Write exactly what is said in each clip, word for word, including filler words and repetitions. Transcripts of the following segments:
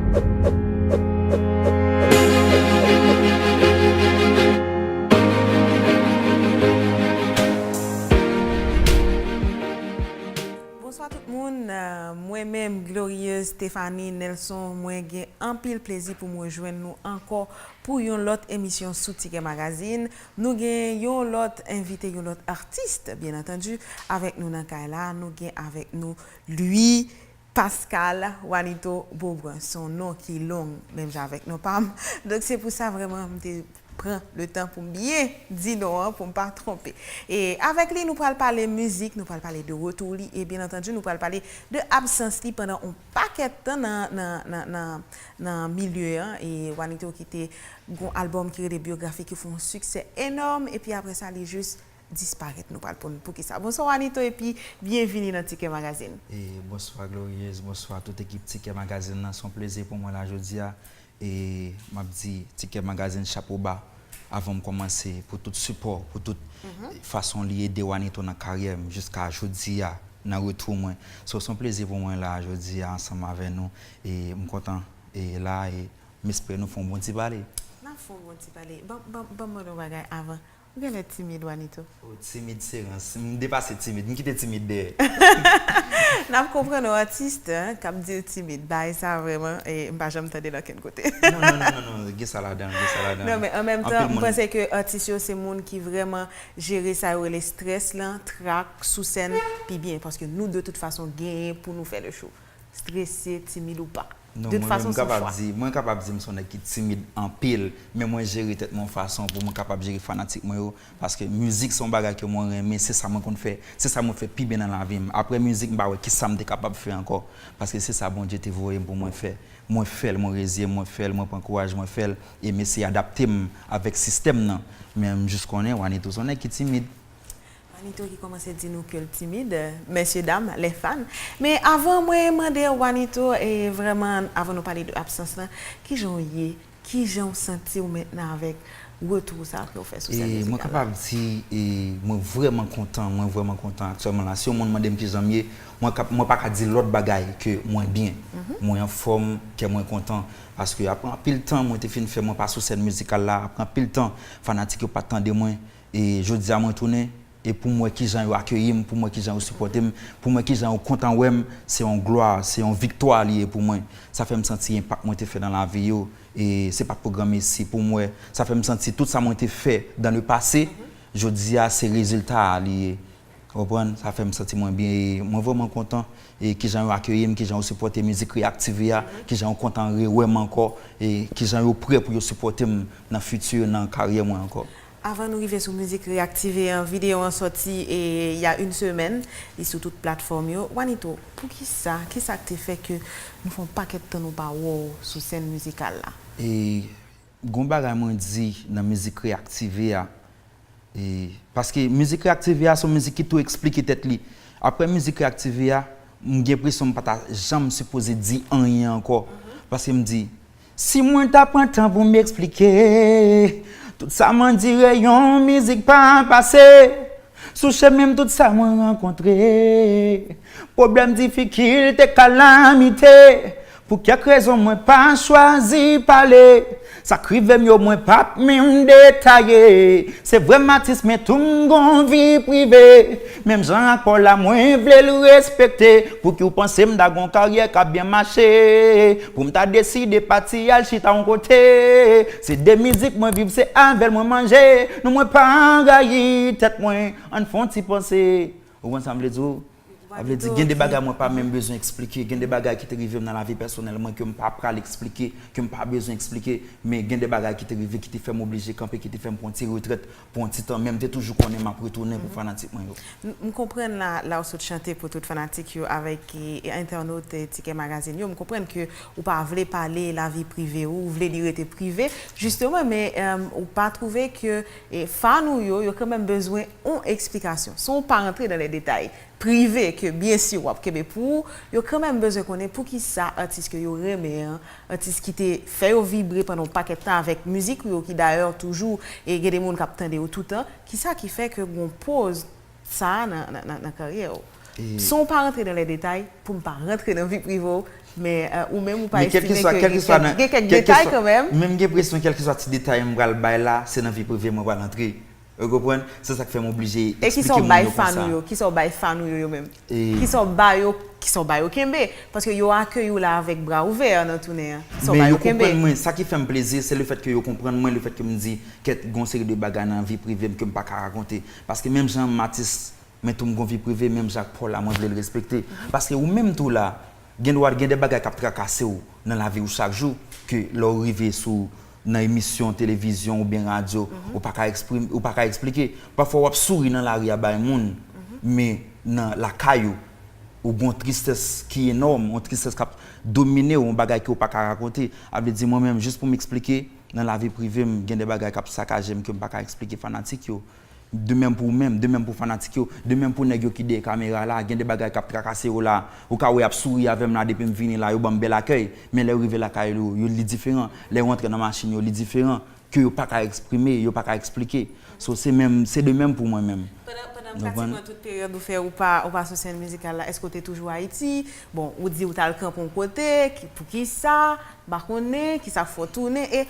Bonswa tout moun. Euh, mwen menm, Glorieuse Stéphanie Nelson, mwen gen anpil plezi pou m rejwenn nou ankò pou yon lòt emisyon sou Tikè Magazine. Nou gen yon lòt envite, yon lòt atis, byen antandi, avèk nou nan kay la. Nou gen avèk nou Louis Pascal Wanito Beaubrun. Se yon non ki long, menm jan avèk non pa m. Donk, se pou sa, vrèman, m te pran le tan pou m byen di non an, pou m pa twonpe. E avèk li, nou pral pale mizik, nou pral pale de retou li, e byen antandi, nou pral pale de absans li pandan yon pakèt tan nan, nan, nan, nan, nan milye an. E Wanito ki te gon albòm ki rele Byografi ki fè yon siksè enòm, epi apre sa, li jis disparèt. Nou pral konn poukisa. Bonswa, Wanito, epi byenvini nan Tikè Magazine. E bonswa, Glorieuse, bonswa tout ekip Tikè Magazine nan. Se yon plezi pou mwen la jodi a. E m ap di Tikè Magazine chapo ba avan m kòmanse pou tout sipò, pou tout fason li ede Wanito nan karyè m jiska jodi a nan retou mwen. So, se yon plezi pou mwen la jodi a ansanm avè nou. E m kontan e la e m espere nou fè yon bon ti pale. N ap fè yon bon ti pale. Ban, ban, ban m mande yon bagay avan. Ou genlè timid, Wanito? Oh, timid se rans. M depase timid. M kite timid dèyè. N ap konprann yon atis, hein, k ap di l timid. Bagay sa vrèman, e, m pa janm tande l ankenn kote. Non, non, non, non, non. Gen sa ladan, gen sa ladan. Non, men an menm tan, m panse ke atis yo se moun ki vrèman jere sa yo rele estrès lan, trak, sou sèn, pi byen. Paske nou, de tout fason, genyen pou nou fè le show. Strese, timid ou pa. Non, de tout fason, se yon chwa. Mwen menm, m kapab di, mwen kapab di m se yon nèg ki timid anpil, men mwen jere tèt mwen yon fason pou mwen kapab jere fanatik mwen yo, paske mizik se yon bagay ke mwen renmen, se sa mwen konn fè, se sa mwen fè pi byen nan lavi m. Apre mizik, m pa wè kisa m te kapab fè ankò, paske se sa Bondye te voye m pou mwen fè. Mwen fè l, mwen reziye m, mwen fè l, mwen pran kouraj, mwen fè l, e m eseye adapte m avèk sistèm nan. Men m jis konnen Wanito se yon nèg ki timid. Wanito ki kòmanse di nou ke l timid, mèsye dam, les fans. Men avan mwen mande Wanito, e vrèman, avan nou pale de absans lan, kijan w ye? Kijan w santi w mentnan avèk retou sa ke w fè sou sèn mizikal la? E mwen kapab di, e mwen vrèman kontan, mwen vrèman kontan aktyèlman la. Si yon moun mande m kijan m ye, mwen kap-, mwen pa ka di lòt bagay ke mwen byen. Mwen anfòm, kè mwen kontan. Paske apre anpil tan mwen te fin fè mwen pa sou sèn mizikal la, apre anpil tan fanatik yo pa t tande mwen, e jodi a mwen tounen, e pou m wè kijan yo akeyi m, pou m wè kijan yo sipòte m, pou m wè kijan yo kontan wè m, se yon glwa, se yon viktwa li ye pou mwen. Sa fè m santi enpak mwen te fè nan lavi yo, e se pa t pou granmesi pou m wè. Sa fè m santi tout sa mwen te fè dans le passé, jodi a se rezilta a li ye. Ou konprann? Sa fè m santi mwen byen, e mwen vrèman kontan, e kijan yo akeyi m, kijan yo sipòte mizik Reaktive a, kijan yo kontan rewè m ankò, e kijan yo prè pou yo sipòte m nan fiti, nan karyè mwen ankò. Avan nou rive sou mizik Reaktive an, videyo an sòti, e, il y a une semaine, li sou tout platfòm yo. Wanito, poukisa, kisa k te fè ke nou fè yon pakèt tan nou pa wè w sou sèn mizikal la? E gon bagay mwen di nan mizik Reaktive a, e, paske mizik Reaktive a se yon mizik ki tou eksplike tèt li. Apre mizik Reaktive a, m gen enpresyon m pa ta janm sipoze di anyen ankò. Paske m di, si mwen ta pran tan pou m eksplike tout sa m andire, yon mizik pa pase. Sou chemen m, tout sa mwen rankontre, pwoblèm, difikilte, kalamite. Pou kèk rezon, mwen pa chwazi pale. Sa k rive m yo, mwen p ap menm detaye. Se vre m atis, men tou m gon vi prive. Menm jan ak pa w la, mwen vle l respekte. Pouki w panse m ta gon karyè k ap byen mache? Pou m ta deside pati al chita yon kote. Se de mizik mwen viv, se avè l mwen manje. Non, mwen pa rayi tèt mwen. Ann fè yon ti panse. Ou konn sa m vle di w? Sa vle di, gen de bagay mwen pa menm bezwen eksplike, gen de bagay ki te rive m nan lavi pèsonèl mwen ke m pa pral eksplike, ke m pa bezwen eksplike, men gen de bagay ki te rive ki te fè m oblije kanpe, ki te fè m pran ti retrèt pou yon ti tan, men m te toujou konnen m ap retounen pou fanatik mwen yo. M, m konprann la, la w sot chante pou tout fanatik yo avèk, e, entènot, e, Tikè Magazine yo. M konprann ke ou pa vle pale lavi prive ou, ou vle li rete prive, jisteman, men, em, ou pa twouve ke, e, fan ou yo, yo kanmenm bezwen yon eksplikasyon? San w pa rantre dans les détails prive ke byen si w ap kenbe pou ou, yo kanmenm bezwen konnen poukisa atis ke yo renmen an, atis ki te fè yo vibre pandan yon pakèt tan avèk mizik ou yo, ki dayè toujou, e gen de moun k ap tande yo toutan, kisa ki fè ke gon poz sa a nan, nan, nan, nan karyè w? E san w pa rantre dans les détails, pou m pa rantre nan vi prive w, Men euh, ou menm ou pa estime ke gen kèk detay kanmenm. Men m gen presyon kèlkeswa ti detay m pral bay la, se nan vi prive mwen pral antre. Ou konprann? Se sa k fè m oblije eksplike moun yo konsa. E kisa w bay fan ou yo, kisa w bay fan ou yo, yo menm? Kisa w ba yo, kisa w ba yo kenbe? Paske yo akeyi w la avèk bra ouvè nan tounen an. Kisa w ba yo kenbe? Men yo konprann mwen, sa ki fè m plezi, se lefèt ke yo konprann mwen, lefèt ke m di kèt gon seri de bagay nan vi prive m ke m pa ka rakonte. Paske menm jan m atis, men tou m gon vi prive, menm jan ak pa w la, mwen vle l respekte. Paske ou menm tou la, gen dwa gen de bagay k ap trakase w nan lavi w chak jou, ke lè w rive sou nan emisyon televizyon oubyen radyo, ou pa ka eksprime, ou pa ka eksplike. Pafwa w ap souri nan lari a bay moun, men nan lakay ou, ou gon tristès ki enòm, yon tristès k ap domine w, yon bagay ke w pa ka rakonte. A vle di mwen menm, jis pou m eksplike, nan lavi prive m, gen de bagay k ap sakaje m ke m pa ka eksplike fanatik yo. De menm pou ou menm, de menm pou fanatik yo, de menm pou nèg yo ki dèyè kamera la, gen de bagay k ap trakase yo la. Ou ka wè y ap souri avè m la depi m vini la, yo ban m bèl akèy, men lè yo rive lakay yo, yo li diferan. Lè yo antre nan machin yo, li diferan. Ke yo pa ka eksprime, yo pa ka eksplike. So, se menm, se de menm pou mwen menm. Pandan, pandan pratikman tout peryòd ou fè, ou pa, ou pa sou sèn mizikal la, èske w te toujou Ayiti? Bon, ou di ou t al kanpe yon kote, ki, poukisa? M pa konnen, kisa k fè w tounen? E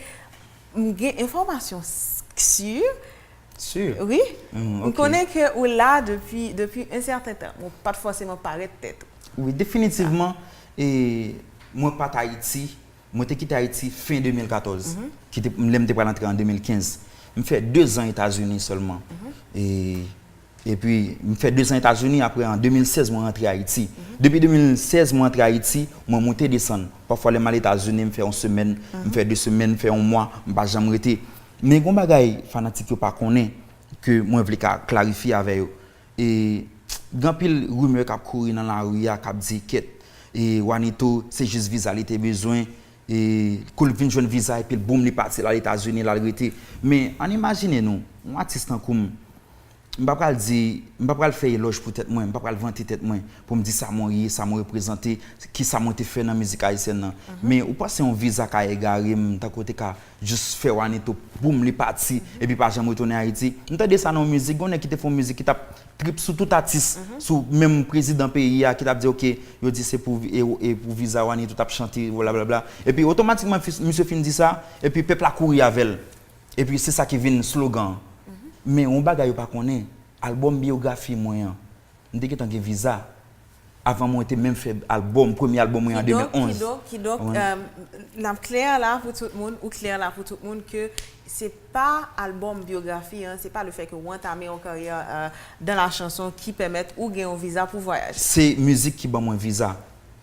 m gen enfòmasyon s- si, Sur? Wi. M konnen ke ou la depi, depi un certain temps. Ou pa t fòseman parèt tèt ou. Wi, definitivman. E mwen pa t Ayiti. Mwen te kite Ayiti fen de mil katòz. Kite, lè m te pral antre an de mil kenz. M fè de zan Etazini sèlman. E, epi, m fè de zan Etazini, apre an de mil sèz, mwen rantre Ayiti. Depi de mil sèz, mwen rantre Ayiti, mwen moute desann. Pafwa, lè m al Etazini, m fè yon semèn, m fè de semèn, m fè yon mwa, m pa janm rete. Men gon bagay fanatik yo pa konnen ke mwen vle ka klarifye avè yo. E gen anpil rimè k ap kouri nan lari a k ap di kèt, e Wanito se jis viza li te bezwen, e kou l vin jwenn viza epi l boum li pati l al Etazini l al rete. Men ann imajine nou, yon atis tankou m, m pa pral di, m pa pral fè elòj pou tèt mwen, m pa pral vante tèt mwen pou m di sa mwen ye, sa mwen reprezante, kisa mwen te fè nan mizik ayisyèn nan. Men ou panse yon viza ka egare m tankou te ka jis fè Wanito boum li pati epi pa janm retounen Ayiti? M tande sa nan yon mizik, gon nèg ki te fè yon mizik ki t ap trip sou tout atis, sou menm prezidan peyi a ki t ap di oke, yo di se pou e, e pou viza Wanito t ap chante blablabla. Epi otomatikman misye fin di sa, epi pèp la kouri avè l. Epi se sa ki vin slogan an. Men yon bagay yo pa konnen, albòm biyografi mwen an, m te gentan gen viza avan mwen te menm fè albòm, premye albòm mwen an de mil onz. Kidonk, kidonk, kidonk, n ap klè la pou tout moun, ou klè la pou tout moun ke se pa albòm biyografi an, se pa lefèt ke w antame yon karyè dan la chanson ki pèmèt ou gen yon viza pou vwayaje. Se mizik ki ban mwen viza.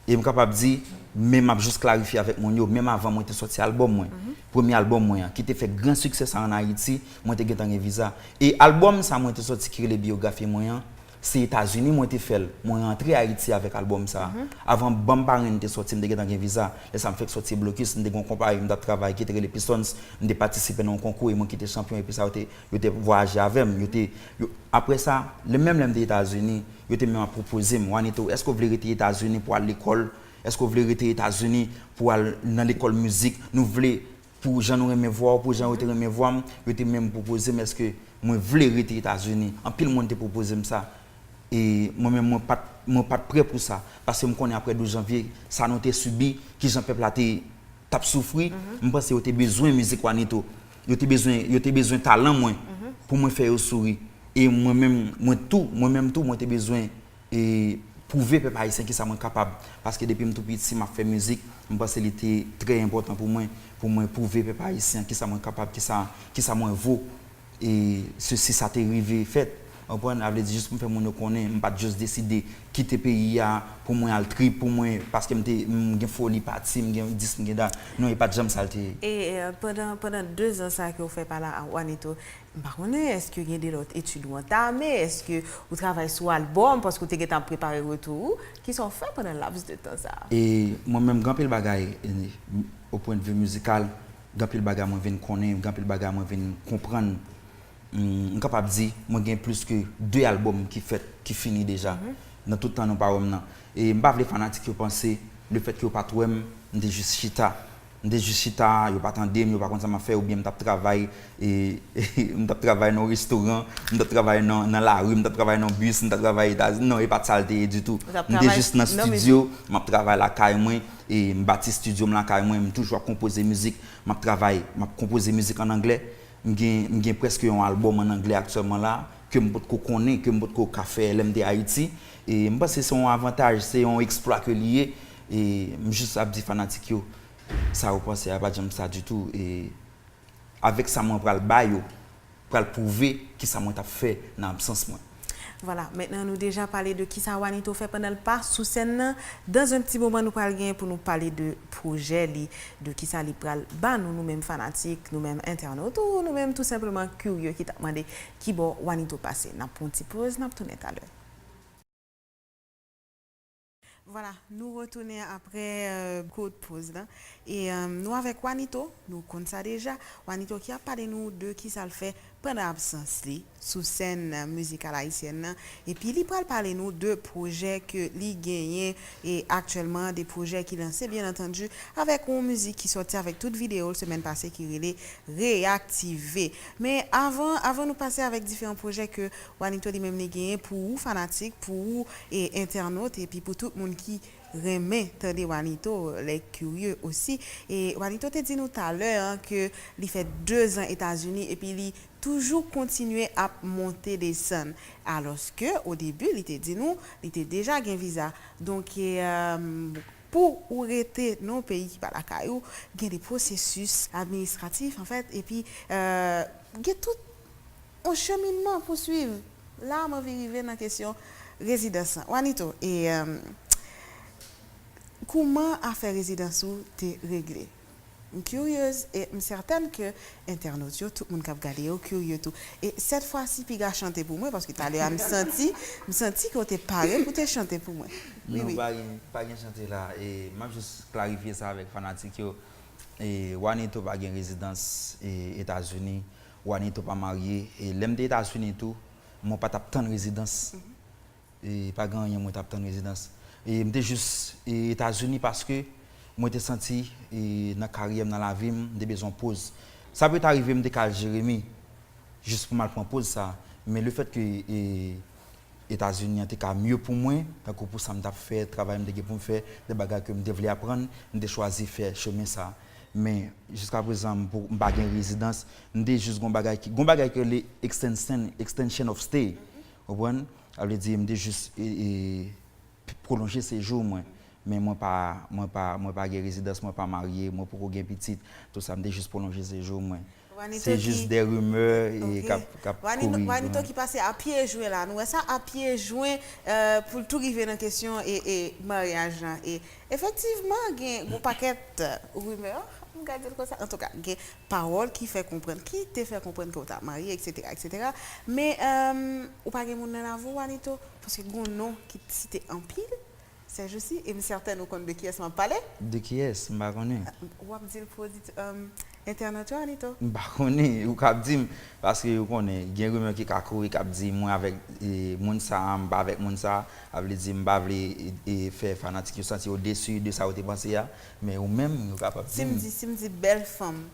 E m kapab di, men m ap jis klarifye avèk moun yo, menm avan mwen te sòti albòm mwen, premye albòm mwen an, ki te fè gran siksè sa ann Ayiti, mwen te gentan gen viza. E albòm sa mwen te sòti ki rele Biyografi Mwen an, se Etazini mwen te fè l. Mwen rantre Ayiti avèk albòm sa. Avan Banm Parenn te sòti, m te gentan gen viza. Lè sa m fèk sòti Blokis, m te gen yon konpayi m t ap travay ki te rele Pistons. M te patisipe nan yon konkou e mwen ki te chanpyon. Epi sa yo te, yo te vwayaje avè m. Yo te, yo, apre sa, lè, menm lè m te Etazini, yo te menm ap pwopoze m, Wanito, èske w vle rete Etazini pou al lekòl? Èske w vle rete Etazini pou al nan lekòl mizik? Nou vle pou jan nou renmen vwa w, pou jan yo te renmen vwa m, yo te menm pwopoze m èske mwen vle rete Etazini. Anpil moun te pwopoze m sa. E mwen menm, mwen pa t, mwen pa t prè pou sa. Paske m konnen apre douz janvye, sa nou te sibi, kijan pèp la te, t ap soufri, m panse yo te bezwen mizik Wanito. Yo te bezwen, yo te bezwen talan mwen pou mwen fè yo souri. E mwen menm, mwen tou, mwen menm tou, mwen te bezwen e pwouve pèp ayisyen kisa mwen kapab. Paske depi m tou piti, m ap fè mizik, m panse li te trè enpòtan pou mwen, pou mwen pwouve pèp ayisyen kisa mwen kapab, kisa, kisa mwen vo. E se, si sa te rive fèt, w konprann, a vle di jis pou m fè moun yo konnen, m pa t jis deside kite peyi a pou mwen al trip, pou mwen, paske m te, m gen foli pati, m gen dis, m gen dat. Non, e pa t janm sa l te ye. E, e, pandan, pandan de zan sa ke w fè pa la a Wanito, M pa konnen, èske gen de lòt etid ou antame? Èske ou travay sou albòm paske ou te gentan ap prepare retou ou? Kisa w fè pandan laps de tan sa a? E mwen menm, gen anpil bagay, e, o pwennvi mizikal, gen anpil bagay mwen vin konnen, gen anpil bagay mwen vin konprann. M, m kapab di, mwen gen plis ke de albòm ki fèt, ki fini deja, nan tout tan nou pa wè m nan. E m pa vle fanatik yo panse, lefèt ke yo pa t wè m, m te jis chita. M te jis chita, yo pa tande m, yo pa konn sa m ap fè, oubyen m t ap travay, e, m t ap travay nan yon restoran, m t ap travay nan, nan lari, m t ap travay nan bis, m t ap travay Etazini. Non, e pa t sa l te ye ditou. M te jis nan estidyo, m ap travay lakay mwen, e m bati estidyo m lakay mwen, m toujou ap konpoze mizik, m ap travay, m ap konpoze mizik an anglè. M gen, m gen prèske yon albòm an anglè aktyèlman la, ke m potko konnen, ke m potko ka fè lè m te Ayiti. E m panse se yon avantaj, se yon eksplwa ke li ye. E m jis ap di fanatik yo, sa yo panse a pa t janm sa ditou. E avèk sa mwen pral ba yo, pral pwouve kisa mwen t ap fè nan absans mwen. Vwala, mentnan nou deja pale de kisa Wanito fè pandan l pa sou sèn nan. Dans un petit moment, nou pral gen pou nou pale de pwojè li, de kisa li pral ba nou, nou menm fanatik, nou menm entènot, ou nou menm tou senpleman kirye ki t ap mande kibò Wanito pase. N ap pran yon ti poz, n ap tounen talè. Vwala, nou retounen apre, euh, kout poz la. E, euh, nou avèk Wanito, nou konn sa deja. Wanito ki ap pale nou de kisa l fè pandan absans li sou sèn, euh, mizikal ayisyèn nan. Epi li pral pale nou de pwojè ke li genyen e aktyèlman, de pwojè ki lanse, byen antandi, avèk yon mizik ki sòti avèk tout videyo l semèn pase ki rele Reyaktive. Men avan, avan nou pase avèk diferan pwojè ke Wanito li menm li genyen pou ou fanatik, pou ou e entènot, epi pou tout moun ki renmen tande Wanito, les curieux osi. E Wanito te di nou talè an ke li fè dezan Etazini epi li toujou kontinye ap monte desann. Alòske, o debi, li te di nou, li te deja gen viza. Donk, e, euh, pou ou rete nan yon peyi ki pa lakay ou, gen de pwosesis administratif, anfèt, epi, euh, gen tout yon cheminman pou swiv. La, m anvi rive nan kesyon rezidans lan. Wanito, e, euh, kouman afè rezidans ou te regle? M kiryez e m sètèn ke entènot yo, tout moun k ap gade yo, kirye tou. E sèt fwa si piga chante pou mwen, paske talè a m santi, m santi ke w te pare pou te chante pou mwen. Wi, wi. Non, pa gen, pa gen chante la. E m ap jis klarifye sa avèk fanatik yo. E Wanito pa gen rezidans, e, Etazini. Wanito pa marye. E lè m te Etazini tou, mwen pa t ap tann rezidans. E pa gen anyen mwen t ap tann rezidans. E m te jis, e, Etazini paske mwen te santi, e, nan karyè m, nan lavi m, m te bezwen poz. Sa pete arive m te ka al Jeremi, jis pou m al pran poz sa. Men lefètke, e, Etazini an te ka mye pou mwen, tankou pou sa m t ap fè, travay m te gen pou m fè, de bagay ke m te vle aprann, m te chwazi fè chemen sa. Men, jiskaprezan, m pou, m pa gen rezidans, m te jis gon bagay ki, gon bagay ki rele extension, extension of stay. Ou konprann? Sa vle di, m te jis, e, e, p-, pwolonje sejou mwen. Men mwen pa, mwen pa, mwen pa gen rezidans, mwen pa marye, mwen poko gen pitit. Tout sa, m te jis pwolonje sejou mwen. Se jis de rimè, e, k ap, k ap kouri. Wanito ki pase a pye jwen la. Nou wè sa a pye jwen, euh, pou l tou rive nan kesyon e, e maryaj lan. E efektivman, gen yon pakèt, euh, rimè, m ka di l konsa. Antouka, gen pawòl ki fè konprann, ki te fè konprann ke w t ap marye, etsetera, etsetera. Men, euh, ou pa gen moun nan lavi w, Wanito? Paske gen yon non ki site anpil. Sèjousi, e m sètèn ou konn de kiyès m ap pale. De kiyès? M pa konnen. W ap di l pou odit, um, entènot yo, Wanito. M pa konnen, ou ka ap di m, paske ou konnen, gen rimè ki ka kouri, k ap di mwen avèk, e, moun sa a, m pa avèk moun sa a, sa vle di m pa vle, e, e, fè fanatik yo santi yo desi de sa yo te panse a, men ou menm, ou kapab di m. Si m di, si m di bèl fanm,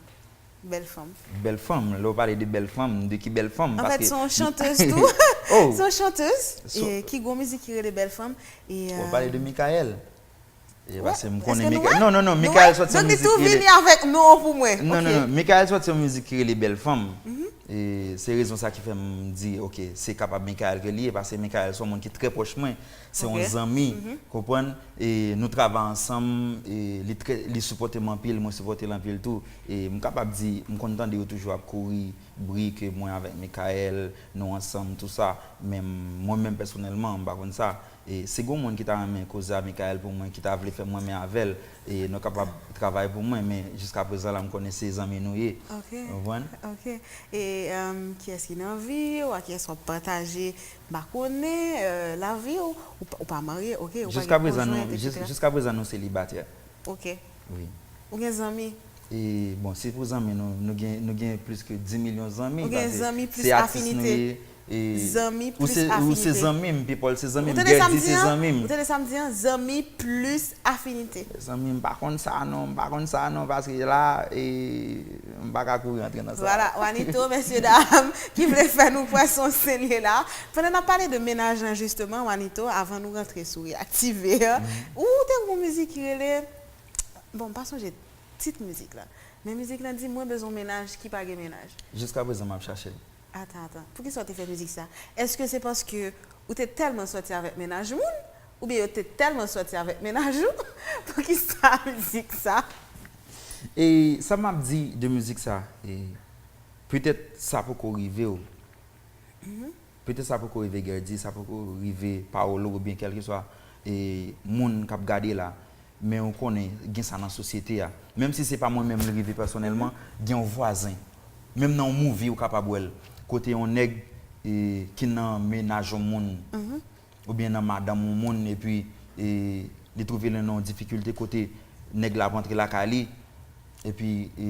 Bèl fanm. Bèl fanm, lè w pale de bèl fanm, de ki bèl fanm? Anfèt, se yon chantèz tou. Se yon chantèz ki gen yon mizik ki rele Bèl Fanm. E, w ap pale de Mikaèl. E paske m konnen Mikaèl. Non, non, non, Mikaèl sòti yon mizik ki rele. Donk, li tou vini avèk non pou mwen. Non, non, non, Mikaèl sòti yon mizik ki rele Bèl Fanm. E se rezon sa ki fè m di, oke, se kapab Mikaèl ke li ye, paske Mikaèl se yon moun ki trè pwòch mwen. Se yon zanmi, konprann? E nou travay ansanm, e li trè, li sipòte m anpil, mwen sipòte l anpil tou. E m kapab di, m konn tande yo toujou ap kouri bri ke mwen avèk Mikaèl, nou ansanm, tou sa. Men mwen menm pèsonèlman, m pa konn sa. E si gen yon moun ki ta renmen koze a Mikaèl pou mwen, ki ta vle fè m renmen avè l, e nou kapab travay pou mwen, men jiskaprezan la, m konnen se zanmi nou ye. Ou konprann? Ok. E, um, kiyès ki nan vi w, ak kiyès w ap pataje M pa konnen, euh, lavi w, ou pa, ou pa marye, ok, ou pa gen konjwen, etsetera. Jiskaprezan, nou, jis-, jiskaprezan, nou selibatè. Ok. Wi. Ou gen zanmi? E, bon, si pou zanmi, nou, nou gen, nou gen plis ke dis milyon zanmi, paske se atis nou ye, Zanmi plis afinite. Ou se zanmi m, people, se zanmi m. Gerdy se zanmi m. Ou tande sa m di an? Zanmi plis afinite. Zanmi m, m pa konn sa non, m pa konn sa non, paske la, e, m pa ka kouri antre nan sa. Vwala, Wanito, mesye dam, ki vle fè nou kwè se yon sen l ye la. Pandan n ap pale de mennaj lan, jisteman, Wanito, avan nou rantre sou reyaktive a, ou te gen yon mizik ki rele, bon, m pa sonje tit mizik la, men mizik lan di, mwen bezwen yon mennaj ki pa gen mennaj. Jiskaprezan, m ap chache l. Atan, atan. Poukisa w te fè mizik sa? Èske se paske ou te tèlman sòti avèk mennaj moun? Oubyen yo te tèlman sòti avèk mennaj ou? Poukisa mizik sa? E sa m ap di de mizik sa, e, petèt sa poko rive w. Petèt sa poko rive Gerdy, sa poko rive Paolo, oubyen kèlkeswa, e, moun k ap gade la. Men ou konnen, gen sa nan sosyete a. Menm si se pa mwen menm li rive pèsonèlman, gen yon vwazen. Menm nan yon movie ou kapab wè l. Kote yon nèg, e, ki nan mennaj yon moun, oubyen nan madanm yon moun, epi, e, li twouve li nan yon difikilte kote nèg la ap antre lakay li, epi, e,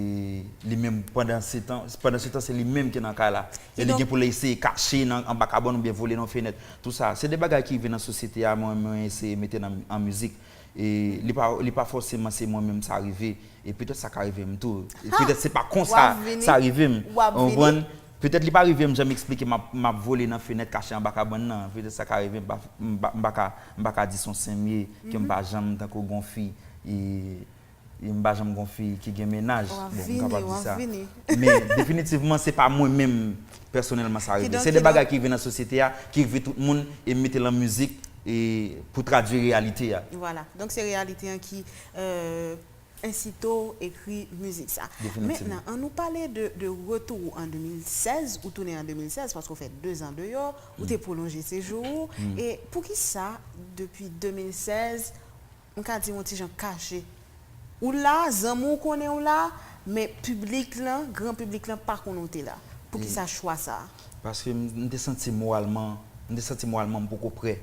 li menm, pandan se tan, pandan se tan, se li menm ki nan kay la. E li gen pou l eseye kache nan, anba kabann oubyen vole nan fenèt. Tou sa, se de bagay ki rive nan sosyete a, mwen, mwen eseye mete nan, an mizik. E li pa, li pa fòseman se mwen menm sa rive. E petèt sa ka rive m tou. E petèt se pa konsa sa rive m. Ou konprann? Petèt li pa rive m jan m eksplike m ap, m ap vole nan fenèt, kache anba kabann nan. Petèt sa ka rive m, m pa, m pa, m pa ka, m pa ka di se yon sen m ye, ke m pa janm tankou gon fi, e, e m pa janm gon fi ki gen mennaj. Bon, m kapab di sa. Men definitivman, se pa mwen menm pèsonèlman sa rive. Se de bagay ki rive nan sosyete a, ki rive tout moun, e m mete l an mizik, e pou tradui reyalite a. Vwala. Donk, se reyalite an ki, euh, ensite w ekri mizik sa. Mentnan, ann nou pale de, de retou w an de mil sèz, ou tounen an de mil sèz, paske w fè dezan deyò, ou te pwolonje sejou ou. E poukisa, depi de mil sèz, m ka di w yon ti jan kache? Ou la, zanmi w konnen w la, men piblik lan, gran piblik lan pa konnen w te la. Poukisa chwa sa a? Paske m, m te santi moralman, m te santi moralman m poko prè.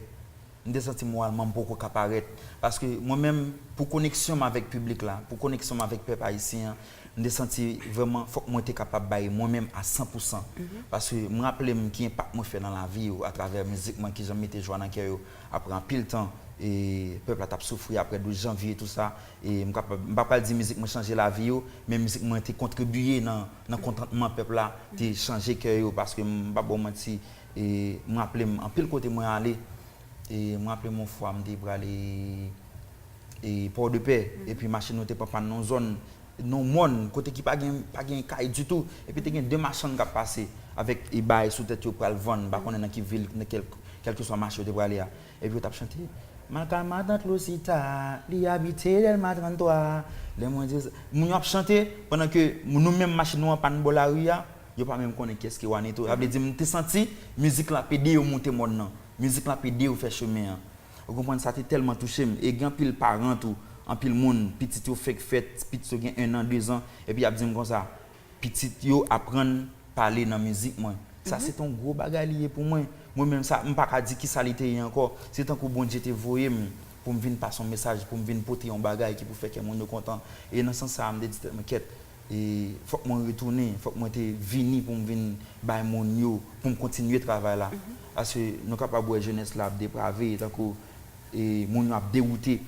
M te santi moralman m poko ka parèt. Paske mwen menm, pou koneksyon m avèk piblik la, pou koneksyon m avèk pèp ayisyen an, m te santi vrèman fòk mwen te kapab bay mwen menm a san pou san. Paske m raple m ki enpak mwen fè nan lavi yo atravè mizik mwen, kijan m mete jwa nan kè yo. Apre anpil tan, e, pèp la t ap soufri apre douz janvye, tou sa. E m kapab, m pa pral di mizik mwen chanje lavi yo, men mizik mwen te kontribiye nan, nan kontantman pèp la, te chanje kè yo, paske m pa ba w manti, e, m raple m anpil kote mwen ale, e m raple m yon fwa m te prale, e, Pòdepè, epi machin nou te pran pàn nan yon zòn, nan yon mòn, kote ki pa gen, pa gen kay ditou, epi te gen de machann k ap pase avèk, e, bagay sou tèt yo pral vann, m pa konnen nan ki vil, nan kèl, kèlkeswa mache yo te prale a. Epi yo t ap chante, Mal kay matant Losita, li abite Dèlma tranntwa. Lè mwen di sa, moun yo ap chante, pandan ke nou menm machin nou an pàn bò lari a, yo pa menm konnen kiyès ki Wanito. Sa vle di, m te santi mizik la ap ede yo monte mòn nan. Mizik la ap ede yo fè chemen an. Ou konprann, sa te tèlman touche m. E gen anpil paran tou, anpil moun, pitit yo fèk fèt, pitit yo gen en an, de zan, epi y ap di m konsa, pitit yo aprann pale nan mizik mwen. Sa se te yon gwo bagay li ye pou mwen. Mwen menm sa, m pa ka di kisa li te ye ankò. Se tankou Bondye te voye m pou m vin pase yon mesaj, pou m vin pote yon bagay ki pou fè kè moun yo kontan. E nan sans sa a, m te di tèt mwen, kèt, e fòk mwen retounen, fòk mwen te vini pou m vin bay moun yo, pou m kontinye travay la. Paske nou kapab wè jenès la ap deprave, tankou, e moun yo ap dewoute.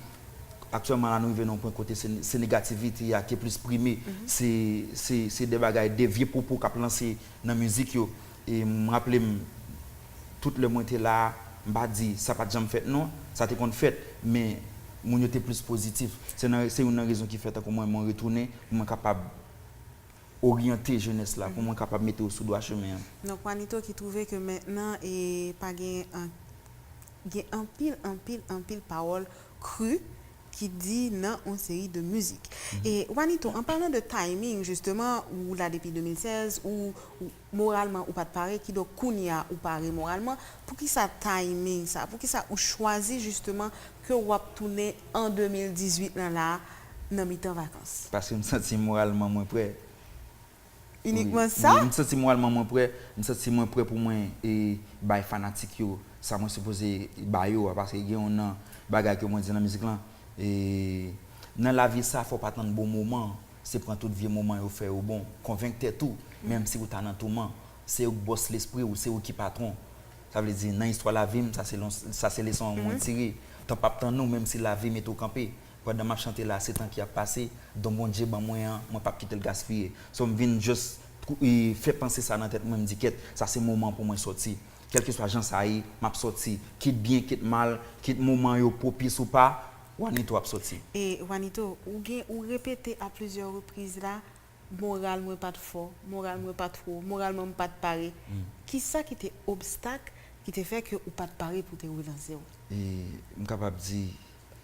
Aktyèlman la, nou rive nan yon pwen kote se, se negativite a ki plis prime. Se, se, se de bagay, de vye pwopo k ap lanse nan mizik yo. E m raple m, tout lè mwen te la a, m pa di sa pa t janm fèt non, sa te konn fèt, men moun yo te plis pozitif. Se nan, se youn nan rezon ki fè tankou mwen, mwen retounen, pou mwen kapab oryante jenès la, pou mwen kapab mete yo sou dwa chemen an. Donk, Wanito ki twouve ke mentnan, e pa gen an, gen anpil, anpil, anpil pawòl kri ki di nan yon seri de mizik. E Wanito, an palan de timing, jisteman, ou la depi de mil sèz, ou, ou moralman ou pa t pare, kidonk kounye a ou pare moralman, poukisa timing sa? Poukisa ou chwazi jisteman ke w ap tounen an de mil dizuit lan la, nan mitan vakans? Paske m santi moralman mwen prè. Inikman sa? Wi, m santi moralman mwen prè, m santi mwen prè pou mwen, e, bay fanatik yo sa mwen sipoze ba yo a, paske gen yon nan bagay ke mwen di nan mizik lan, e, nan lavi sa, fò w pa tann bon moman, se pran tout vye moman yo fè yo bon, konvenk tèt ou, menm si ou ta nan touman, Se ou k bòs lespri w, se ou ki patwon. Sa vle di, nan istwa lavi m, sa se lon- sa se leson an mwen tire. Tan p ap tann ou, menm si lavi mete w kanpe. Pandan m ap chante la, se tan ki ap pase, don Bondye ban mwen an, mwen p ap kite l gaspiye. So, m vin just trou- e, fè panse sa nan tèt mwen, m di, kèt, sa se moman pou mwen sòti. Kèlkeswa jan sa ye, m ap sòti. Kit byen, kit mal, kit moman yo pwopis ou pa, Wanito ap sòti. E Wanito, ou gen, ou repete a plizyè repriz la, moral mwen pa t fò, moral mwen pa t wo, moralman m pa t pare. Kisa ki te obstak ki te fè ke ou pa t pare pou te relanse w? E m kapab di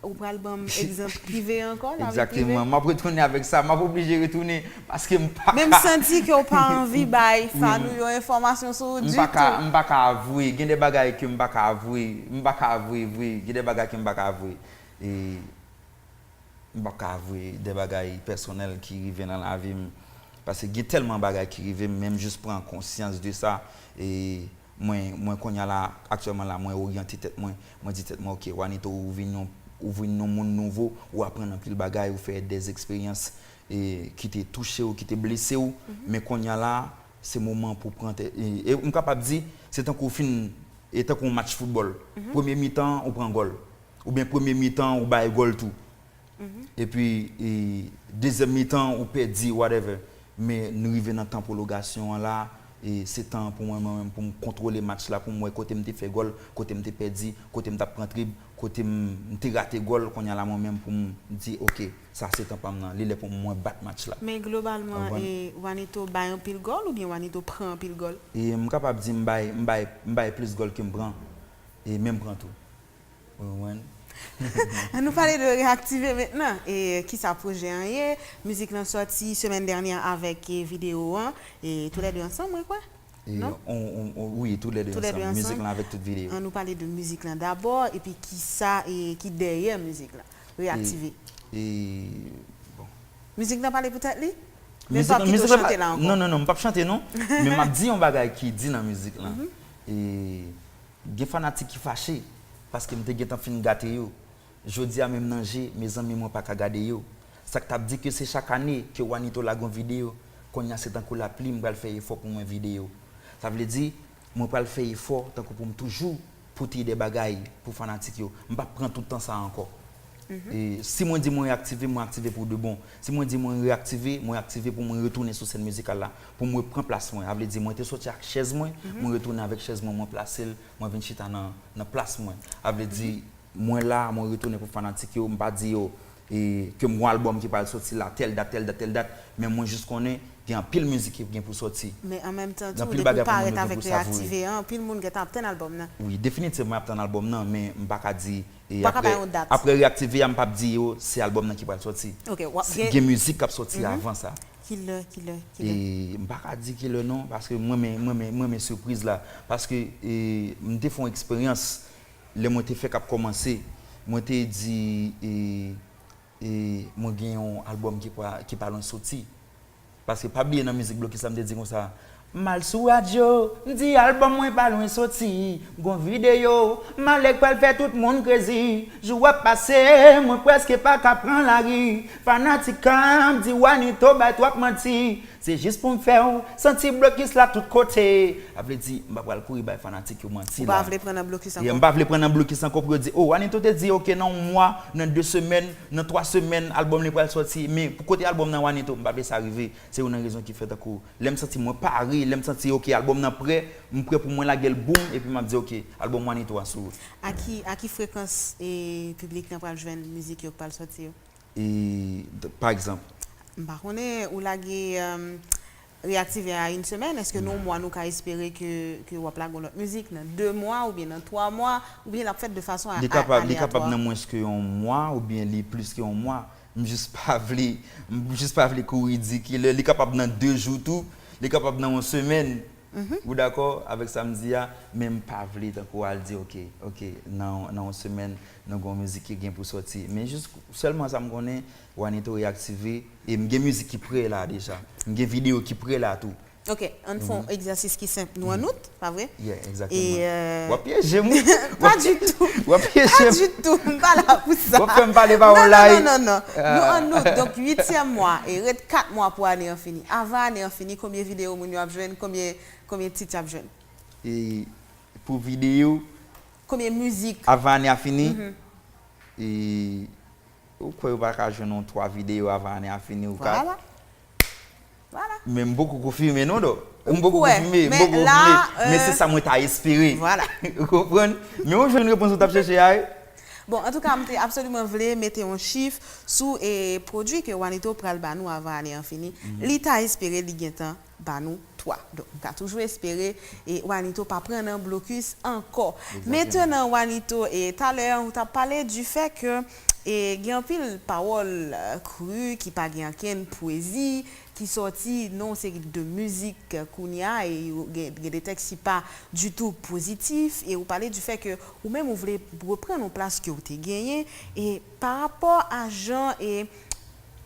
Ou pral ban m egzanp prive ankò, lavi prive? Egzakteman. M ap retounen avèk sa. M ap oblije retounen paske m pa ka. Men m santi ke w pa anvi bay fan ou yo enfòmasyon sou ou ditou. M pa ka, m pa ka avwe. Gen de bagay ke m pa ka avwe. M pa ka avwe vre. Gen de bagay ke m pa ka avwe. E m p ap ka avwe de bagay pèsonèl ki rive nan lavi m. Paske gen tèlman bagay ki rive m, men m jis pran konsyans de sa. E mwen, mwen kounye a la, aktyèlman la, mwen oryante tèt mwen. Mwen di tèt mwen, "Ok, Wanito, ou vin yon, ou vin yon moun nouvo, ou aprann anpil bagay, ou fè dèzeksperyans, e, ki te touche w, ki te blese w." Men kounye a la, se moman pou pran tè-, e, e m kapab di, se tankou w fin, e tankou yon match foutbòl. Premye mitan, ou pran gòl. Oubyen premye mitan, ou bay gòl tou. Epi, e, dezyèm mitan, ou pèdi, whatever. Men nou rive nan tan pwologasyon an la, e se tan pou mwen, mwen menm, pou m kontwole match la, pou m wè kote m te fè gòl, kote m te pèdi, kote m t ap pran trib, kote m, m te rate gòl, kounye a la, mwen menm, pou m di, "Ok, sa se tan pa m nan, li lè pou mwen bat match la." Men globalman, e, Wanito bay anpil gòl oubyen Wanito pran anpil gòl? E m kapab di m bay, m bay, m bay plis gòl ke m pran. E men m pran tou. Ou konprann? Ann nou pale de Reaktive mentnan. E kisa pwojè an ye? Mizik lan sòti semèn dènyè avèk, e, videyo an. E toulède ansanm, mwen kwè? E, non? On, on, on, wi, toulède ansanm. Toulède ansanm. Mizik lan avèk tout videyo. Ann nou pale de mizik lan dabò, epi kisa, e, ki dèyè mizik lan? Reaktive. E, bon. Mizik lan pale pou tèt li? Men m p ap kite w chante la ankò. Non, non, non, m p ap chante non. Men m ap di yon bagay ki di nan mizik lan. E, Gen fanatik ki fache paske m te gentan fin gate yo. Jodi a menm nan je, mezanmi, mwen pa ka gade yo. Sa k t ap di ke se chak ane ke Wanito lage yon videyo, kounye a se tankou lapli, m pral fè efò pou mwen vide yo. Sa vle di, mwen pral fè efò tankou pou m toujou pote de bagay pou fanatik yo. M p ap pran tout tan sa ankò. E si mwen di mwen reaktive, mwen aktive pou de bon. Si mwen di mwen reaktive, mwen aktive pou mwen retounen sou sèn mizikal la, pou mwen pran plas mwen. A vle di, mwen te soti ak chèz mwen, mwen retounen avèk chèz mwen, mwen plase l, mwen vin chita nan, nan plas mwen. A vle di, mwen la, mwen retounen pou fanatik yo, m pa di yo, e, ke m gon albòm ki pral soti la, tèl dat, tèl dat, tèl dat, men mwen jis konnen gen anpil mizik ki gen pou sòti. Men an menm tan tou, depi w parèt avèk Reaktive an, anpil moun gentan ap tann albòm nan. Wi, definitivman, y ap tann albòm nan, men m pa ka di, e, apre, apre Reaktive a, m p ap di yo, se albòm nan ki pral sòti. Ok, w ap gen mizik k ap sòti avan sa. Kilè, kilè, kilè? E m pa ka di kilè non, paske mwen renmen, mwen renmen, mwen renmen sipriz la. Paske, e, m te fè yon eksperyans, lè mwen te fèk ap kòmanse, mwen te di, e, e mwen gen yon albòm ki pa, ki pa lwen soti. Paske pa bliye nan mizik Blokis la, m te di konsa, m al sou radyo, m di albòm mwen pa lwen soti, m gon videyo, m alèk pral fè tout moun krezi. Jou ap pase, mwen prèske pa ka pran lari. Fanatik an ap di Wanito bay twòp manti. Se jis pou m fè w santi Blokis la tout kote. A vle di, m pa pral kouri bay fanatik yo manti la. Ou pa vle pran nan Blokis ankò? Yeah, m pa vle pran nan Blokis ankò pou yo di, "O, Wanito te di, ok, nan yon mwa, nan de semèn, nan twa semèn, albòm li pral sòti." Men, pou kote albòm nan Wanito, m pa vle sa rive. Se youn nan rezon ki fè tankou, lè m santi mwen pare, lè m santi, ok, albòm nan prè, m prè pou mwen lage l boum, epi m ap di, "Ok, albòm Wanito a sou wout." A ki, a ki frekans, e, piblik lan pral jwenn mizik yo k pral sòti yo? E, d-, pa egzanp. M pa konnen, ou lage, um, Reaktive a yon semèn, èske nan yon mwa nou ka espere ke, ke w ap lage yon lòt mizik, nan de mwa, oubyen nan twa mwa, oubyen l ap fèt de fason a, li kapab, li kapab nan mwens ke yon mwa, oubyen li plis ke yon mwa. M jis pa vle, m jis pa vle kouri di kilè. Li kapab nan de jou tou, li kapab nan yon semèn. Ou dakò avèk sa m di a? Men m pa vle tankou al di, ok, ok, nan, nan yon semèn, nou gon mizik ki gen pou sòti. Men jis sèlman sa m konnen, Wanito Reaktive, e m gen mizik ki prè la deja. M gen videyo ki prè la tou. Ok, ann fè yon egzèsis ki senp. Nou ann out, pa vre? Yeah, egzakteman. W ap pyeje m, wi. Pa ditou. W ap pyeje m. Pa ditou. M pa la pou sa. W ap fè m pale pawòl la, wi. Non, non, non, non. Nou ann out, donk, uityèm mwa, e ret kat mwa pou ane an fini. Avan ane an fini, konbyen videyo moun yo ap jwenn, konbyen Konbyen tit y ap jwenn? E pou videyo, Konbyen mizik? Avan ane a fini, e ou kwè yo pa ka jwenn yon twa videyo avan ane a fini ou kat? Vwala. Vwala. Men m poko konfime non do. M poko kwè, konfime, m men poko la, konfime. Men euh, se sa mwen ta espere. Vwala. Ou konprann? Men ou jwenn repons ou t ap chèche a wi. Bon, antouka, m te absoliman vle mete yon chif sou e pwodui ke Wanito pral ba nou avan ane an fini. Li ta espere li gentan ba nou twa. Donk, m ka toujou espere e Wanito pa pran nan blokis ankò. Mentenan, Wanito, e talè, ou t ap pale di fè ke e gen anpil pawòl, euh, kri ki pa gen ankenn pwezi, ki sòti nan yon seri de mizik, euh, kounye a, e yo gen, gen de tèks ki pa ditou pozitif, e ou pale di fè ke ou menm ou vle reprann yon plas ke ou te genyen, e pa rapò a jan e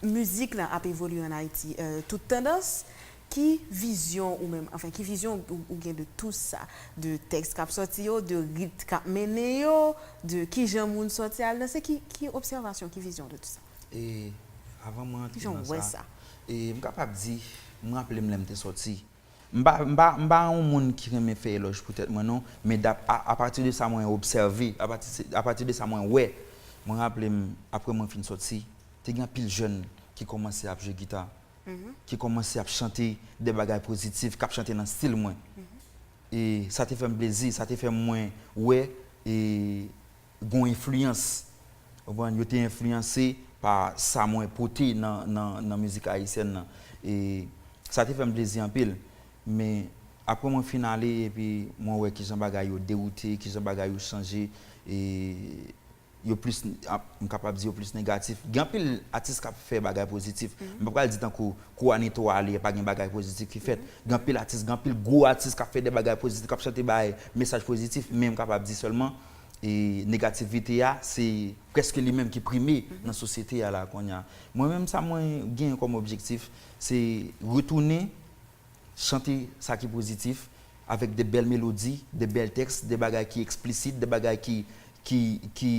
mizik la ap evolye an Ayiti, euh, tout tandans, ki vizyon ou menm, anfen, ki vizyon ou, ou gen de tou sa, de tèks k ap sòti yo, de rit k ap mennen yo, de kijan moun sòti al danse, ki, ki obsèvasyon, ki vizyon de tou sa? E avan mwen antre Kijan nan w wè sa, sa? E m kapab di, m raple m lè m te sòti. M pa, m pa, m pa yon moun ki renmen fè elòj pou tèt mwen non, men dap, a, apati de sa mwen obsève, apati, apati de sa mwen wè, mwen raple m, apre mwen fin sòti, te gen anpil jèn ki kòmanse ap jwe gita, ki kòmanse ap chante de bagay pozitif, k ap chante nan stil mwen. E sa te fè m plezi, sa te fè mwen wè e gen yon enfliyans. Ou konprann? Yo te enfliyanse pa sa mwen pote nan, nan, nan mizik ayisyèn nan. E sa te fè m plezi anpil. Men apre mwen fin ale epi mwen wè kijan bagay yo dewoute, kijan bagay yo chanje, e yo plis, ap, m kapab di yo plis negatif. Gen anpil atis k ap fè bagay pozitif. M pa pral di tankou kou Anito ale, pa gen bagay pozitif ki fèt. Gen anpil atis, gen anpil gwo atis k ap fè de bagay pozitif, k ap chante bay mesaj pozitif, men m kapab di sèlman, e negativite a, se prèske li menm ki prime nan sosyete a la kounye a. Mwen menm, sa mwen genyen kòm objektif, se retounen chante sa ki pozitif, avèk de bèl melodi, de bèl tèks, de bagay ki eksplisit, de bagay ki, ki, ki,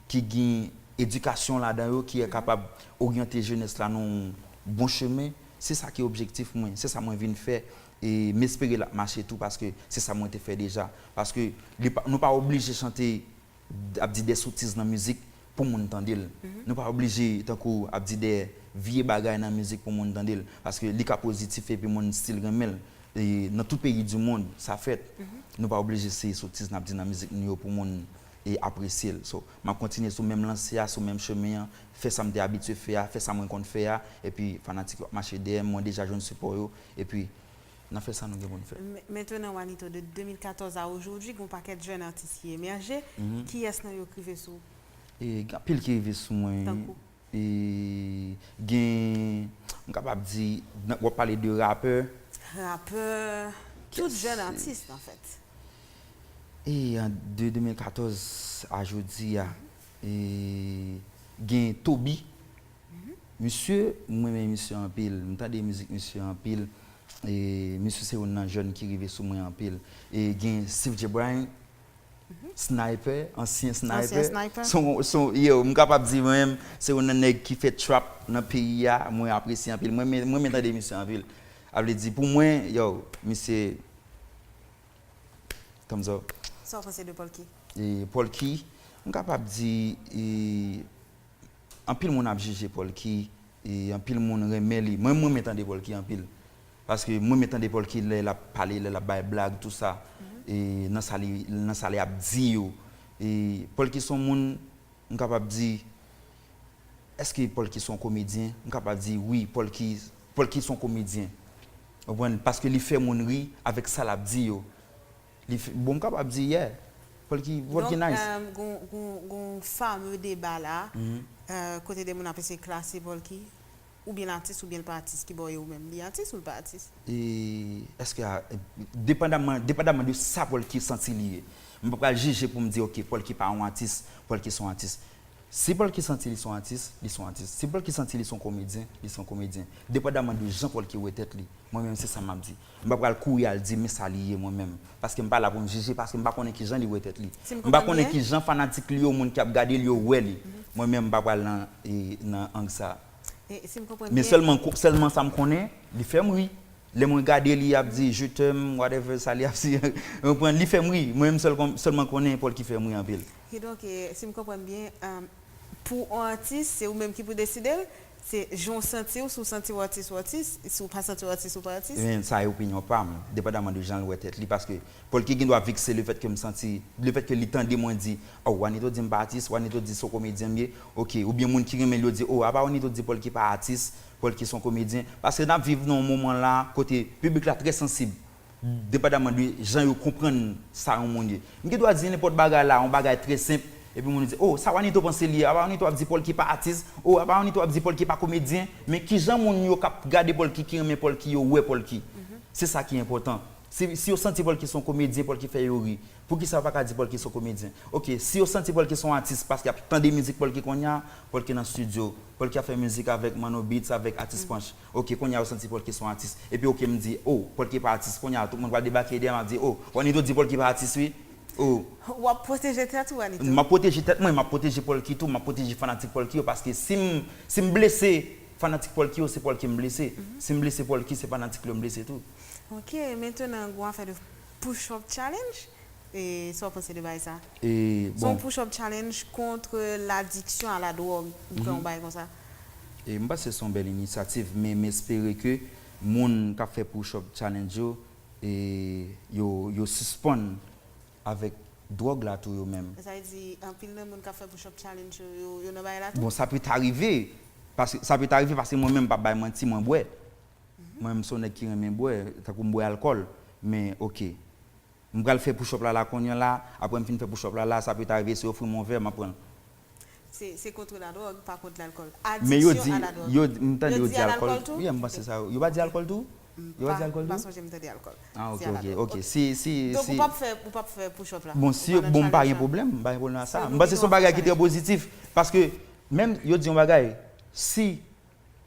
ki gen edikasyon ladan yo, ki kapab oryante jenès la nan yon bon chemen. Se sa ki objektif mwen, se sa mwen vin fè, e m espere l ap mache tou, paske se sa mwen te fè deja. Paske li pa, nou pa oblije chante ap di de sotiz nan mizik pou moun tande l. Nou pa oblije tankou ap di de vye bagay nan mizik pou moun tande l, paske li ka pozitif epi moun still renmen l. E nan tout peyi di mond, sa fèt. Nou pa oblije se sotiz n ap di nan mizik nou yo pou moun e apresye l. So, m ap kontinye sou menm lanse a, sou menm chemen an, fè sa m te abitye fè a, fè sa mwen konn fè a, epi fanatik yo ap mache dèyè m, mwen deja jwenn sipò yo, epi n ap fè sa nou gen pou n fè. Men-, mentenan, Wanito, de de mil katòz a ojodwi, gen yon pakèt jèn atis ki emèje. Kiyès nan yo k rive sou ou? E gen anpil ki rive sou mwen. Tankou? E gen, m kapab di, nan, w ap pale de rapè. Rapè, tout jèn atis, anfèt. E an, de de mil katòz a jodi a, e gen Toby. Misye, mwen renmen misye anpil. M tande mizik misye anpil. E misye se youn nan jèn ki rive sou mwen anpil. E gen Steve J. Bryan, Sniper, ansyen Sniper. Ansyen Sniper. Son, son, yo, m kapab di mwen menm, se youn nan nèg ki fè trap nan peyi a, mwen apresye anpil. Mwen, mwen, mwen tande misye anpil. A vle di, pou mwen, yo, misye, thumbs up. Sa w panse de Polky? E Polky, m kapab di, e, anpil moun ap jije Polky, e anpil moun renmen li. Mwen, mwen renmen tande Polky anpil. Paske mwen renmen tande Polky lè l ap pale, lè l ap bay blag, tou sa. E nan sa li, nan sa li ap di yo. E Polky se yon moun, m kapab di, èske Polky se yon komedyen? M kapab di wi, Polky, Polky se yon komedyen. Ou konprann? Paske li fè moun ri avèk sa l ap di yo. Li fè, bon, m kapab di, yeah. Polky, Polky Donk, nice. euh, gon, gon, gon fame deba la, euh, kote de moun ap eseye klase Polky, oubyen l atis, oubyen l pa atis, ki bò w ye ou menm? Li atis ou l pa atis? E èske a, depandaman, depandaman de sa Polky santi li ye. M pa pral jije pou m di, ok, Polky pa yon atis, Polky se yon atis. Si Polky santi li se yon atis, li se yon atis. Si Polky santi li se yon komedyen, li se yon komedyen. Depandaman de jan Polky wè tèt li. Mwen menm, se sa m ap di. M pa pral kouri al di, men sa li ye, mwen menm. Paske m pa la pou m jije, paske m pa konnen kijan li wè tèt li. Si m M pa konprann konnen byen. Kijan fanatik li yo, moun ki ap gade li yo, wè li. Mwen menm, m pa pral nan, e, nan ang sa. E si m konprann Men byen, sèlman, sèlman sa m konnen, li fè m ri. Lè mwen gade li, ap di, "Je t'aime", whatever, sa li ap di, ou konprann, li fè m ri. Mwen menm sèl kon-, sèlman konnen Polky fè m ri anpil. Kidonk, si m konprann byen, pou yon atis, se ou menm ki pou deside l, se jan w santi w, si w santi w atis, w atis, si w pa santi w atis, ou pa atis. Men sa e opinyon pa m, depandaman de jan l wè tèt li, paske Polky gen dwa vekse lefètke m santi, lefètke li tande mwen di, "Oh, Wanito di m pa atis, Wanito di se yon komedyen m ye." Ok, oubyen moun ki renmen l yo di, "Oh, apa Wanito di Polky pa atis, Polky se yon komedyen." Paske n ap viv nan yon moman la kote piblik la trè sansib, depandaman de jan yo konprann sa yon moun ye. M gen dwa di nenpòt bagay la, yon bagay trè senp, epi moun yo di, "Oh, sa Wanito panse li ye, apa Wanito ap di Polky pa atis, oh, apa Wanito ap di Polky pa komedyen." Men kijan moun yo k ap gade Polky, ki renmen Polky yo wè Polky. Se sa ki enpòtan. Si, si yo santi Polky se yon komedyen, Polky fè yo ri, poukisa yo pa ka di Polky se yon komedyen? Ok, si yo santi Polky se yon atis paske y ap tande mizik Polky kounye a, Polky nan estidyo, Polky ap fè mizik avèk Manno Beats, avèk Atis Panch. Ok, kounye a yo santi Polky se yon atis. Epi ok, m di, "Oh, Polky pa atis." Kounye a tout moun pral debake dèyè m ap di, "Oh, Wanito di Polky pa atis wi." Oh. W ap pwoteje tèt ou, Wanito? M ap pwoteje tèt mwen, m ap pwoteje Polky tou, m ap pwoteje fanatik Polky yo, paske si m, si m blese fanatik Polky yo, se Polky m blese. Si m blese Polky, se fanatik yo m blese tou. Ok, mentenan, gon afè de push up challenge. E sa w panse de bagay sa? Se yon push up challenge contre l'addiction à la drogue, ou kwè yon bagay konsa? E m panse se yon bèl inisyativ, men m espere ke moun k ap fè push up challenge yo, e yo, yo sispann avèk dwòg la tou yo menm. Sa vle di, anpil nan moun k ap fè push up challenge yo, yo, yo nan bagay la tou? Bon, sa pé ta rive, paske, sa pé ta rive paske mwen menm, m p ap bay manti, mwen bwè. Mwen menm, m se yon nèg ki renmen bwè, tankou m bwè alkòl. Men, ok. M pral fè push up la la kounye a la, apre m fin fè push up la la, sa pé ta rive, si yo ofri m yon vè, m ap pran l. Se, se contre la drogue, pas contre l'alcool. Addiction à la drogue. Yo di, m tande yo di alkòl tou. Yeah, m panse sa. Yo pa di alkòl tou? Yo pa di alkòl tou? M pa sonje m tande alkòl. Ah, ok, ok, ok. Si, si, si. Donk, ou p ap fè, ou p ap fè push up la? Bon, si, bon, m pa gen pwoblèm, m pa gen pwoblèm ak sa. M panse se yon bagay ki trè pozitif. Paske, menm, yo di yon bagay, si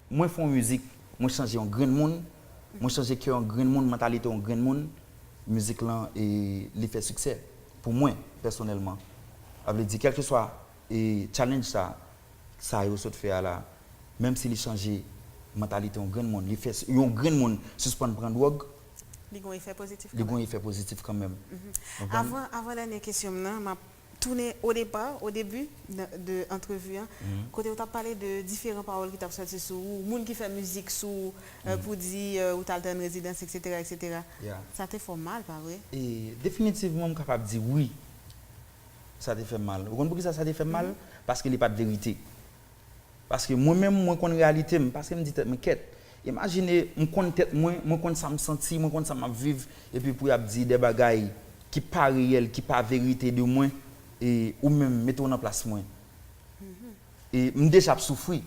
mwen fè yon mizik, mwen chanje yon grenn moun, mwen chanje kè yon grenn moun, mantalite yon grenn moun, mizik lan, e, li fè siksè. Pou mwen, pèsonèlman. Sa vle di, kèlkeswa, e, challenge sa, sa yo sot fè a la, menm si li chanje mantalite yon grenn moun, li fè s-, yon grenn moun sispann pran dwòg, li gon efè pozitif kanmenm. Li gon efè pozitif kanmenm. Avan, avan dènye kesyon m nan, m ap tounen o depa, o debi de antrevi an, kote w t ap pale de diferan pawòl ki t ap sòti sou ou, moun ki fè mizik sou ou, pou di ou t al tann rezidans, eksetera, eksetera. Sa te fè w mal, pa vre? E, definitivman, m kapab di wi. Sa te fè m mal. Ou konn poukisa sa te fè m mal? Paske li pa t verite. Paske mwen menm, mwen konn reyalite m, paske m di tèt mwen, "Kèt, imajine m konn tèt mwen, mwen konn sa m santi, mwen konn sa m ap viv, epi pou y ap di de bagay ki pa reyèl, ki pa verite de mwen, e ou menm, mete w nan plas mwen." E m deja ap soufri.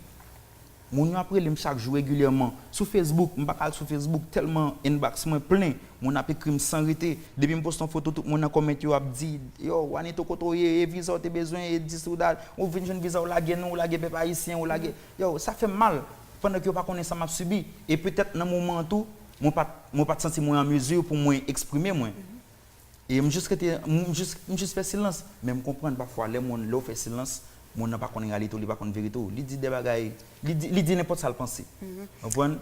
Moun yo ap rele m chak jou regilyèman. Sou Facebook, m pa ka al sou Facebook, tèlman inbox mwen plen. Moun ap ekri m san rete. Depi m poste yon foto, tout moun nan comment yo ap di, "Yo, Wanito, kote w ye? E viza w te bezwen, e this ou that. Ou vin jwenn viza, w lage nou, w lage pèp ayisyen, w lage." Yo, sa fè m mal. Pandan ke yo pa konnen sa m ap sibi. E petèt nan moman an tou, mwen pa t, mwen pa t santi mwen an mezi pou mwen eksprime mwen. E m jis rete, m jis, m jis fè silans. Men m konprann pafwa lè moun, lè w fè silans, moun nan pa konn reyalite w, li pa konn verite w. Li di de bagay, li di, li di nenpòt sa l panse. Konprann?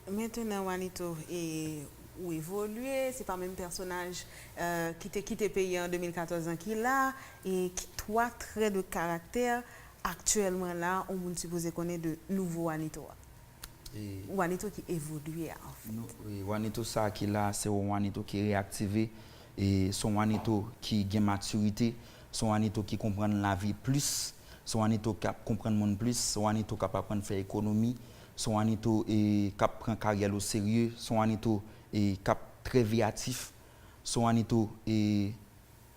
Mentenan, Wanito, e, ou evolye, se pa menm pèsonaj, e, ki te kite peyi an de mil katòz lan ki la, e ki twa trè de karaktè aktyèlman la, yon moun sipoze konnen de nouvo Wanito a? Wanito ki evolye a, anfèt. Wanito sa a ki la, se yon Wanito ki reyaktive, e se yon Wanito ki gen matirite, se yon Wanito ki konprann lavi plis, se yon Wanito k ap konprann moun plis, se yon Wanito k ap aprann fè ekonomi, se yon Wanito, e, k ap pran karyè l oserye, se yon Wanito, e, k ap trè veyatif, se yon Wanito, e,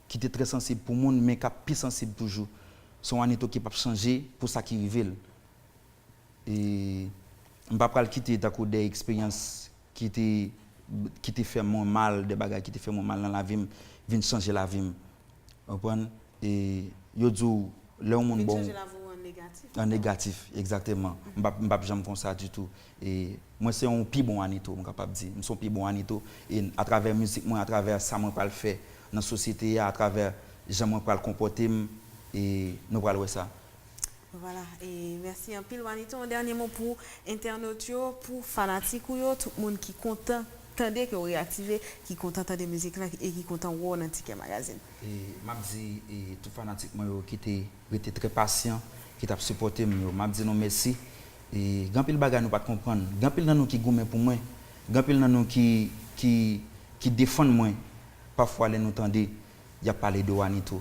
ki te trè sansib pou moun, men k ap pi sansib toujou. Se yon Wanito ki p ap chanje pou sa ki rive l. E m pa pral kite tankou de eksperyans ki te, ki te fè mwen mal, de bagay ki te fè mwen mal nan lavi m, vin chanje lavi m. Ou konprann? E yo di w, lè yon moun ba w. Vin chanje lavi w an negatif. An negatif, egzakteman. M p ap, m p ap janm konsa ditou. E mwen se yon pi bon Wanito, m kapab di. M se yon pi bon Wanito. E atravè mizik mwen, atravè sa mwen pral fè nan sosyete a, atravè jan mwen pral konpòte m, e nou pral wè sa. Vwala, e mèsi anpil, Wanito. Yon dènye mo pou entènot yo, pou fanatik ou yo, tout moun ki kontan tande ke w reyaktive, ki kontan tande mizik la e ki kontan wè w nan Tikè Magazine. E m ap di e, tout fanatik mwen yo ki te rete trè pasyan, ki t ap sipòte m yo, m ap di nou mèsi. E gen anpil bagay nou pa t konprann. Gen anpil nan nou ki goumen pou mwen. Gen anpil nan nou ki, ki, ki defann mwen. Pafwa lè nou tande, y ap pale de Wanito.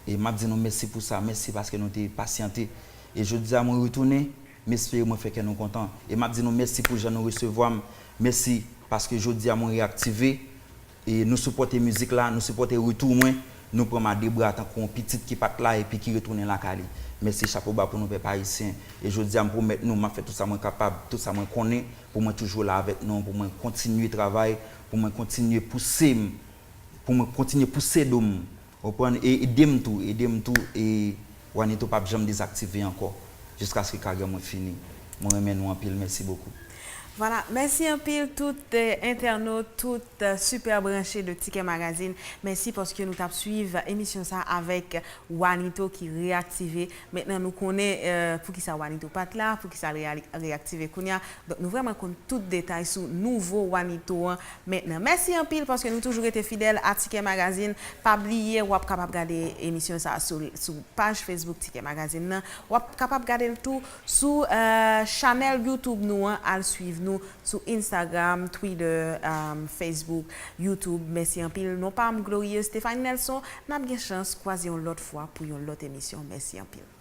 E m ap di nou mèsi pou sa, mèsi paske nou te pasyante. E jodi a mwen retounen, m espere mwen fè kè nou kontan. E m ap di nou mèsi pou jan nou resevwa m. Mèsi paske jodi a mwen reyaktive. E nou sipòte mizik la, nou sipòte retou mwen. Nou pran m a de bra tankou yon pitit ki pa t la epi ki retounen lakay li. Mèsi, chapo ba pou nou pèp ayisyen. E jodi a m pwomèt nou, m ap fè tout sa mwen kapab, tout sa mwen konnen, pou mwen toujou la avèk nou, pou mwen kontinye travay, pou mwen kontinye pouse m, pou mwen kontinye pouse do m. Ou konprann? E ede m tou, ede m tou, e Wanito p ap janm dezaktive ankò, jiskaske karyè mwen fini. Mwen renmen nou anpil, mèsi bokou. Vwala, mèsi anpil tout eh, entènot, tout eh, sipè branche de Tikè Magazine. Mèsi paske nou t ap swiv emisyon sa avèk Wanito ki reyaktive. Mentnan nou konnen eh, poukisa Wanito pa t la, poukisa l reya- reyaktive kounye a. Donk nou vrèman konn tout detay sou nouvo Wanito an mentnan. Mèsi anpil paske nou toujou rete fidèl a Tikè Magazine. Pa bliye w ap kapab gade emisyon sa sou, sou paj Facebook Tikè Magazine nan. W ap kapab gade l tou sou eh, chanèl YouTube nou an. Al swiv nou sou Instagram, Twitter, eh, Facebook, YouTube. Mèsi anpil. Non pa m Glorieuse Stéphanie Nelson. N ap gen chans kwaze yon lòt fwa pou yon lòt emisyon. Mèsi anpil.